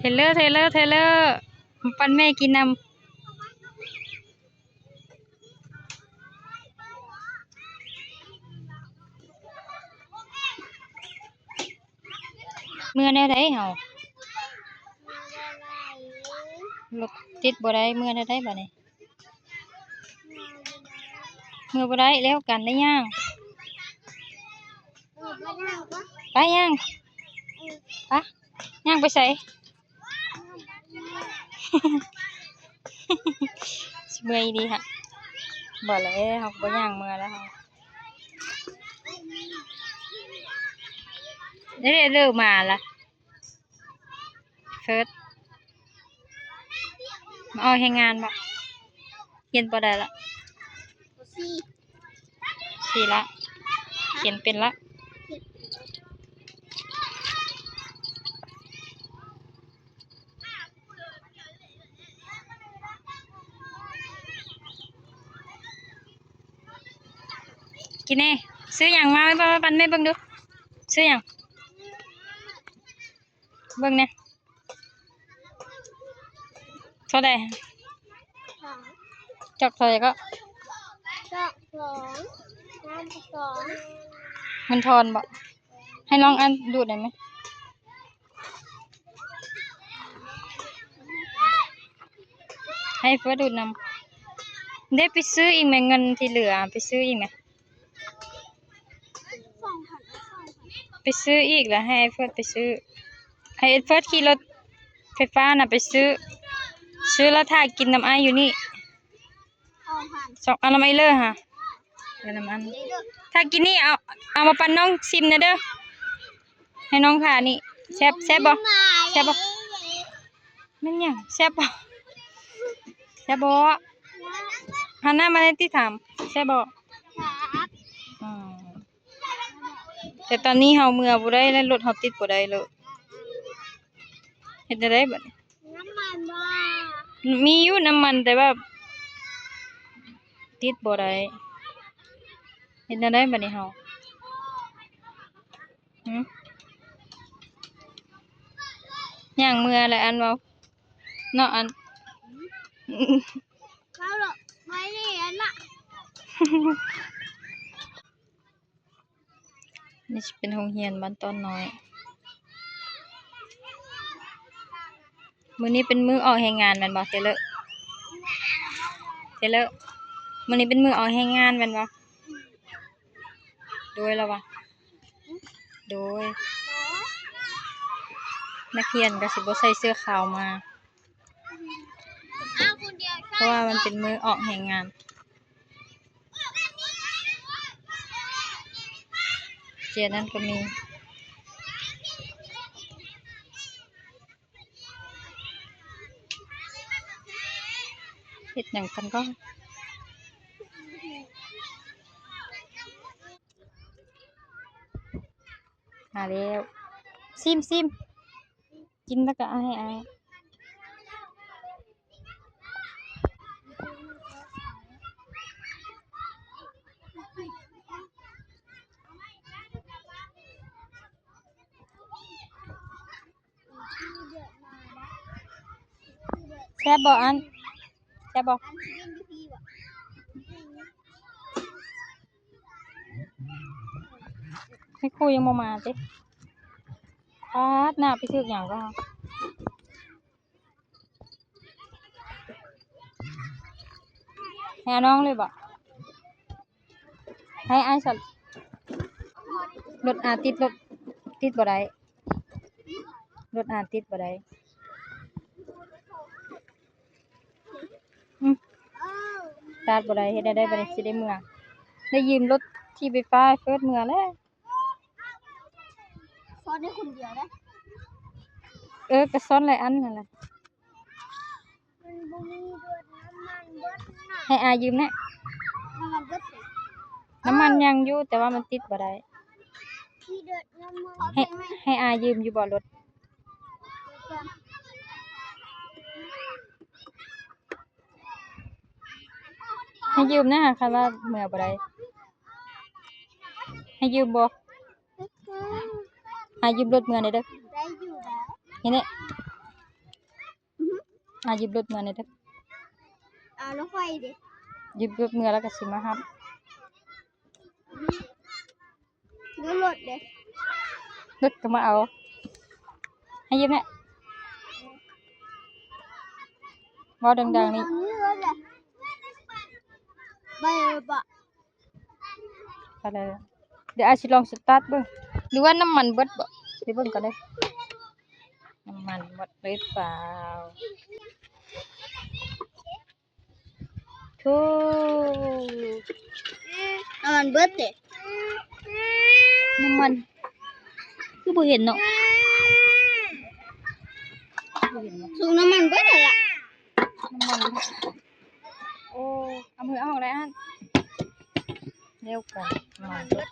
ເທເລີ ເທເລີ ເທເລີ ປັນແມ່ກິນນຳ. ເມືອແນວໃດເຮົາ? ລົດຕິດບໍ່ໄດ້ ເມືອແນວໃດບາດນີ້? ເມືອບໍ່ໄດ້ ແລ້ວກັນໄດ້ຍ່າງ. ໄປຍ່າງ ໄປ ຍ່າງໄປໃສ? ຊິເມື່ອຍອີ່ຫຼີຫະ. ບໍ່ແລ້ວ ເຮົາກໍບໍ່ຍ່າງເມືອແລ້ວເຮົາ. ເດ້ ເລີກມາລະ. ເຟີດ ມາອອກແຮງງານບໍ? ຮຽນປໍໃດລະ? ສີ່ ສີ່ລະ. ຂຽນເປັນລະ? ກິນແນ່. ຊື້ຫຍັງມາ? ມາປັນແມ່ເບິ່ງດູ. ຊື້ຫຍັງ? ເບິ່ງແນ່ ເທົ່າໃດ? ຈອກເທົ່າໃດກໍ? ຈອກສອງ ນ້ຳສອງ. ເງິນທອນບໍ? ໃຫ້ນ້ອງອັນດູດໄດ້ໄໝ? ໃຫ້ເຟີດດູດນຳ. ເດ້ ໄປຊື້ອີກແມ ເງິນທີ່ເຫຼືອ ໄປຊື້ອີກແມ. ໄປຊື້ອີກ ແລ້ວໃຫ້ອ້າຍເຟີດໄປຊື້ ໃຫ້ອ້າຍເຟີດຂີ່ລົດໄຟຟ້ານະໄປຊື້ ຊື້ແລ້ວຖ້າກິນນຳອ້າຍຢູ່ນີ້. ສອງອັນ ນຳອ້າຍເລີຫາ ເອີ ນຳອັນ ຖ້າກິນນີ້ ເອົາ ເອົາມາປັນນ້ອງຊິມແດ່ເດີ ໃຫ້ນ້ອງທານີ້. ແຊບ ແຊບບໍ່? ແຊບບໍ່? ແມ່ນຫຍັງ? ແຊບບໍ່? ແຊບບໍ່? ຫັນໜ້າມາແດ່ຕິ ຖາມ ແຊບບໍ່? ອືມ ແຕ່ຕອນນີ້ເຮົາເມືອບໍ່ໄດ້ແລ້ວ ລົດເຮົາຕິດບໍ່ໄດ້ເລີຍ ເຮັດແນວໃດບາດນີ້? ນ້ຳມັນບໍ່? ມີຢູ່ນ້ຳມັນ ແຕ່ວ່າຕິດບໍ່ໄດ້ ເຮັດແນວໃດບາດນີ້ເຮົາ? ຫື ຍ່າງເມືອແຫຼະ ອັນເວົ້າເນາະ ອັນ ເວົ້າເນາະ ໄວ້ນີ້ ອັນນະ. ນີ້ຊິເປັນໂຮງຮຽນບ້ານຕ້ອນນ້ອຍ. ມື້ນີ້ເປັນມື້ອອກແຮງງານແມ່ນບໍ່ ເທເລີ? ເທເລີ, ມື້ນີ້ເປັນມື້ອອກແຮງງານແມ່ນບໍ່? ໂດຍ ລາວວ່າ ໂດຍ. ນັກຮຽນກໍຊິບໍ່ໃສ່ເສື້ອຂາວມາ. ເພາະວ່າມັນເປັນມື້ອອກແຮງງານ. ເຈຍນັ້ນກໍມີ. ເຮັດຫຍັງກັນກໍ? ມາແລ້ວ. ຊີມ ຊີມ. ກິນແລ້ວກໍເອົາໃຫ້ອ້າຍ. ແຊບບໍ່ອັນ? ແຊບບໍ່? ແມ່ຄູຍັງບໍ່ມາຕິ? ປາດ ໜ້າໄປຖືກຫຍັງກໍ? ໃຫ້ນ້ອງເລີຍບໍ? ໃຫ້ອ້າຍສະ ລົດອາຕິດ ລົດຕິດບໍ່ໄດ້ ລົດອາຕິດບໍ່ໄດ້. ອືມ ສະຕາດບໍ່ໄດ້ ເຮັດແນວໃດບາດນີ້ ຊິໄດ້ເມືອ? ໄດ້ຢືມລົດຂີ່ໄຟຟ້າເຟີດເມືອແລ້ວ. ຊ້ອນໄດ້ຄົນດຽວເດ້. ເອີ ກໍຊ້ອນຫຼາຍອັນຫັ້ນແຫຼະ. ມັນບໍ່ມີລົດ ນ້ຳມັນເບິດນະ. ໃຫ້ອາຍຢືມແດ່. ນ້ຳມັນເບິດ. ນ້ຳມັນຍັງຢູ່ ແຕ່ວ່າມັນຕິດບໍ່ໄດ້. ໃຫ້ ໃຫ້ອາຍຢືມຢູ່ບໍ່ລົດ? ໃຫ້ຢືມນະ ຄັນວ່າເມືອບໍ່ໄດ້ ໃຫ້ຢືມບໍ່? ໃຫ້ຢືມລົດເມືອແດ່ເດີ. ໄດ້ຢູ່ແລ້ວ. ເຫັນເດ້. ຫາຢືມລົດເມືອແດ່ເດີ. ເອົາລົດໄຟເດ? ຢືມລົດເມືອແລ້ວກໍຊິມາຮັບ. ລົດເດ? ລົດກໍມາເອົາ. ໃຫ້ຢືມແດ່. ເວົ້າດັງໆນີ້. ໄປບໍ່? ໄປແລ້ວ. ດຽວອ້າຍຊິລອງສະຕາດເບິ່ງ ຫຼືວ່ານ້ຳມັນເບິດບໍ່? ໄປເບິ່ງກ່ອນເດີ ນ້ຳມັນໝົດຫຼືເປົ່າ. ໂທ້ ນ້ຳມັນເບິດເດ. ນ້ຳມັນຄືບໍ່ເຫັນເນາະ? ບໍ່ເຫັນເນາະ. ສູບນ້ຳມັນເບິດແລ້ວລະ. ນ້ຳມັນ ໂອ້ ເອົາມືອອກແລ້ວຫັ້ນ. ແລ້ວກໍນ້ຳມັນເບິດ.